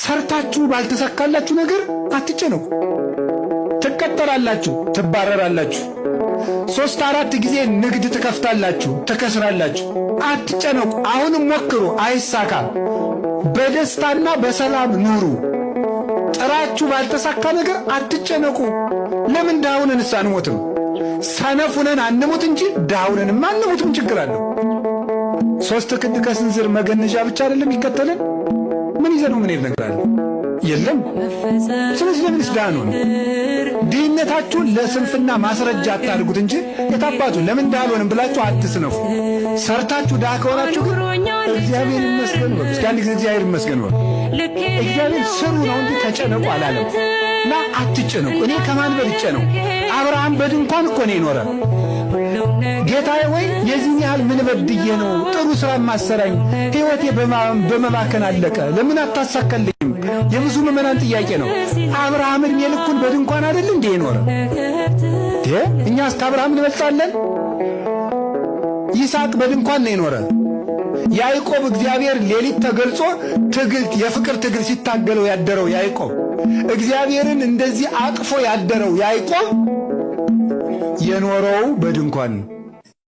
ሰርታችሁ ባልተሳካላችሁ ነገር አትጨነቁ። ትቀጠራላችሁ፣ ትባረራላችሁ። 3 4 ጊዜ ንግድ ትከፍታላችሁ፣ ትከስራላችሁ። አትጨነቁ። አሁንም ሞክሩ፣ አይሳካም። በደስታና በሰላም ኑሩ። ጥራችሁ ባልተሳካ ነገር አትጨነቁ። ለምን ድሃ ሆነንስ አንሞትም? ሰነፍ ሆነን አንሙት እንጂ ድሃ ሆነንማ አንሙት። ምን ችግር አለው? 3 ክንድ ከስንዝር መገነዣ ብቻ አይደለም ይከተልን? ምን ይዘነው ምን ነገር አለ? የለም። ስለዚህ ለምንስ ድሃ ነው? ድህነታችሁን ለስንፍና ማስረጃ አታድርጉት እንጂ የታባቱ ለምን ድሃ አልሆንም ብላችሁ አትስነፉ። ሰርታችሁ ድሃ ከሆናችሁ ግን እግዚአብሔር ይመስገን በሉ። እስኪ አንድ ጊዜ እግዚአብሔር ይመስገን በሉ። እግዚአብሔር ስሩ ነው እንጂ ተጨነቁ አላለም። እና አትጨነቁ። እኔ ከማን በልጬ ነው? አብርሃም በድንኳን እኮ ነው የኖረ። ጌታዬ ወይ የዚህን ያህል ምን በድዬ ነው ጥሩ ስራ ማሰራኝ? ሕይወቴ በመባከን አለቀ። ለምን አታሳካልኝም? የብዙ ምዕመናን ጥያቄ ነው። አብርሃም እድሜ ልኩን በድንኳን አይደል እንዴ የኖረ? እኛስ ከአብርሃም እንበልጣለን? ይስሐቅ በድንኳን ነው የኖረ። ያዕቆብ እግዚአብሔር ሌሊት ተገልጾ ትግል የፍቅር ትግል ሲታገለው ያደረው ያዕቆብ፣ እግዚአብሔርን እንደዚህ አቅፎ ያደረው ያዕቆብ የኖረው በድንኳን ነው።